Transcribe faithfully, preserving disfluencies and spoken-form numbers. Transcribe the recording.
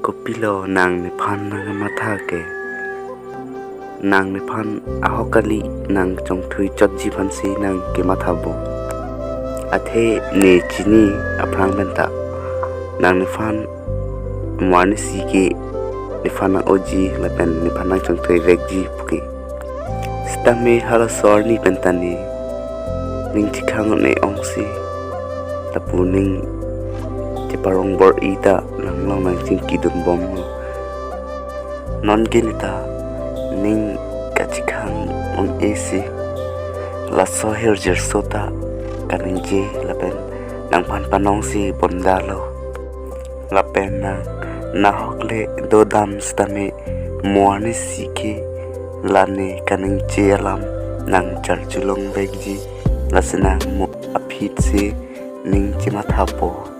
Kopilo nang nephan nangmatha ke? Nang nephan ahok kali, nang chongthui chotji aphansi nang kematha bo. Athe ne chini aphrang penta nang nephan mo arnisi ke nephan nang-oji lapen nephan nang chongthui vekji puke. Sitame halaso arni penta ne ning chikhang ne ongsi, lapu ning cheparong bor-i ta nanglong nang chingkidun bomlo. Non ke ne ta ning kachikhang ong-esi, laso hirjirso ta kaningje lapen nangphan panongsi bomdalo. Lapen nang nahok le dodam sitame mo arnisi ke la ne kaningje alam nang charjulong vekji, lasi nang mo aphi si ning chematha po.